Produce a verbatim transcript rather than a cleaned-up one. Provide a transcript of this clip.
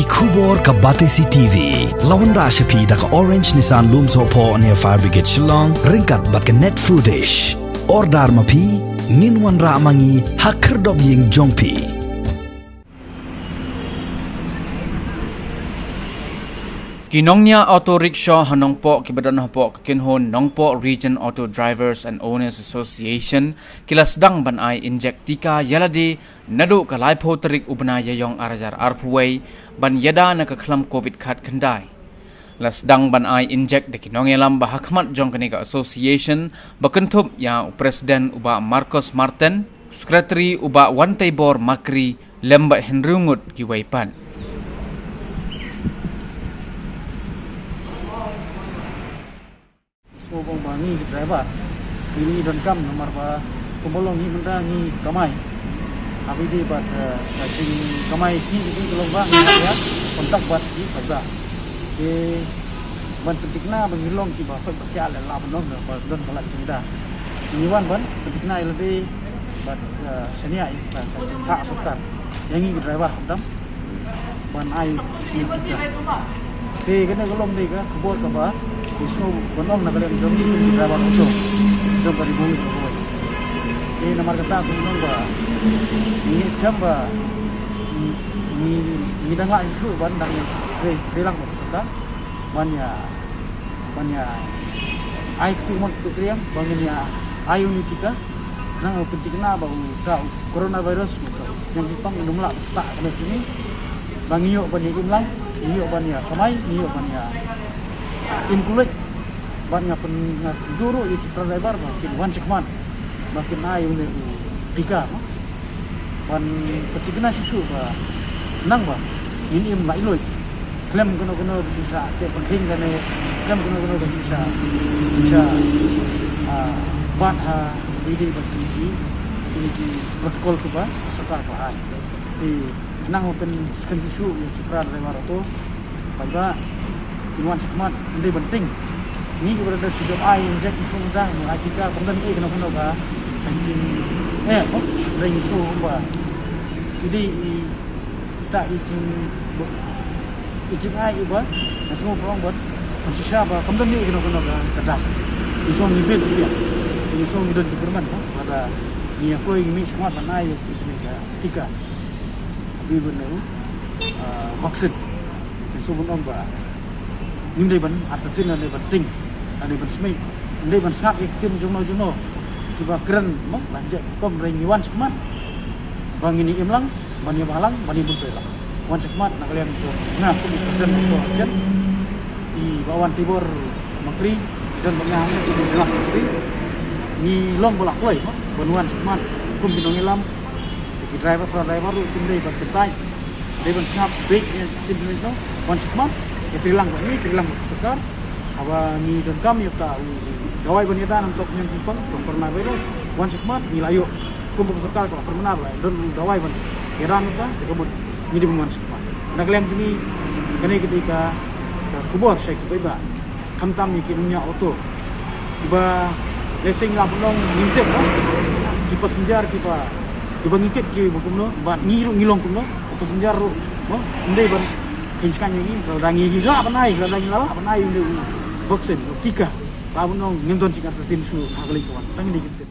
Khubor ka Batesi T V. La wanrah sha phi da ka Orange Nissan Lumsohphoh near Fire Brigade Shillong, ryngkat bad ka Net Foodish. Order ma phi, ngin wanrah ma ngi ha khyrdop ïing jong phi. Ki nongñiah auto rickshaw ha Nongpoh kiba don hapoh ka kynhun Nongpoh Region Auto Drivers and Owners Association ki la sdang ban ai injek tika ïa lade naduh ka laiphew tarik u bnai Ïaïong ar hajar arphew wei ban ïada na ka khlam covid khatkhyndai. La sdang ban ai injek da ki nongïalam ba ha khmat jong kane ka association ba kynthup ïa u president u Bah Marcos Martin, u secretary u Bah Wanteibor Makri, lem bad hynriew ngut kiwei pat. Sngewbha ba ngi ki driver ngi, ngi donkam namar ba kumba long ngi mynta ngi kamai. Haba ïadei bad, eh, ka jingkamai sngi ka jingkylong ba ngi hap ïa kontak bad ki paidbah. Te ban pynthikna ba ngi long kiba peit ba khiah leh la ban long ba don ba la jingda. Ngi wan ban pynthikna ïa lade bad, eh, shaniah ïa ka, ka, ka sorkar ïa ngi ki driver khamtam ban ai ïa ki. Te kane ka long dei ka khubor kaba ki sngew ban ong na ka liang jong ngi ki driver auto jong ka Ri Bhoi ka Bhoi. Te namar kata ka long ba ngi skhem ba ngi, ngi dang lah ïa ki ban dang ïa trei, trei lang bad ka sorkar ban ïa, ban ïa ai kti mon kti triang ban ngin ïa ai uni tika. Nang u pynthikna ba u ta u coronavirus u ta u ñiangpong u nym lah ta kane kini. Ba ngi ïoh ban ïa im lang, ngi ïoh ban ïa kamai, ngi ïoh ban ïa im kulit. Ban nga pyn, nga pynduh ruh ïa ki para driver ba kin wan shakhmat ba kin ai une u tika, no? Ban pynthikna shuh shuh ba nang ba ngin im laitluid. Khlem kano kano ba ki sa teh pynkheiñ kane, khlem kano kano ba ki sa, ki sa, ah, bat ha ïadei bad kine ki, kine ki protocol kiba sorkar ba ai. Te nang ba pynskhem shuh shuh ïa ki para driver auto. Paidbah, kin wan shakhmat, ym dei ban tieng. Ngi kiba don da shu jop ai injek ngi sngewbha, ngi ai tika, kam don ei kano kano ka, ka jing, eh, oh, dei ngi sngewbha. Ïadei i, kita i jing, i jingai iba nga sngewbha ong bad pynshisha ba kam don ei kano kano ka, ka dak. Ngi sngew ngi bit ïa, ngi sngew ngi don jingkyrmen, oh, lada ngi ïa kloi ngi mih shakhmat ban ai ïa ki, ki, ka tika. Bi ban leh u, ah, vaccine. Te shu ban ong ba ngim dei ban artatien lane ban tieng lane ban smei. Ngim dei ban sngap ïa ki ktien jongno jongno kiba kren mo, ban jeh kum re ngi wan shakhmat ba ngin ïa im lang, ban ïa bha lang, ban ïa bun pei lang. Wan shakhmat na ka liang jong nga kum u president jong u association. I Bah Wanteibor Makri, i don bad nga hangne kum u Bah Makri. Ngi long ba la kloi mo ban wan shakhmat kum ki nongïalam. Ki driver, para driver ruh kim dei ban kyntait, dei ban sngap beit ïa ki ktien jong ngi, no? Wan shakhmat, ïa trei lang bad ngi, trei lang bad ka sorkar. Haba ngi donkam ïa uta u dawai ban ïada namar ka jingpang ka coronavirus, wan shakhmat, ngi la ïoh. Kumba ka sorkar ka la pynbna ba la don u dawai ban ïada namar kata, te ka mut ngi dei ban wan shakhmat. Na ka liang jong ngi, kane ka dei ka, ka khubor sha ki paidbah. Khamtam ïa ki nongñiah auto. Kiba lehse ngi lah ban ong ngim tip, no? Ki passenger kiba, kiba ngi kit kiba kumno, bad ngi ruh ngi long kumno, ki passenger ruh, no? Ym dei ban kheiñ shngaiñ ïa ngi, lada ngi lah ban ai, lada ngi lah ban ai ïa u vaccine, u tika. Lah ban ong ngim don jingïartatien shuh ha ka leit ka wan. Tang ïa ngi ki tip.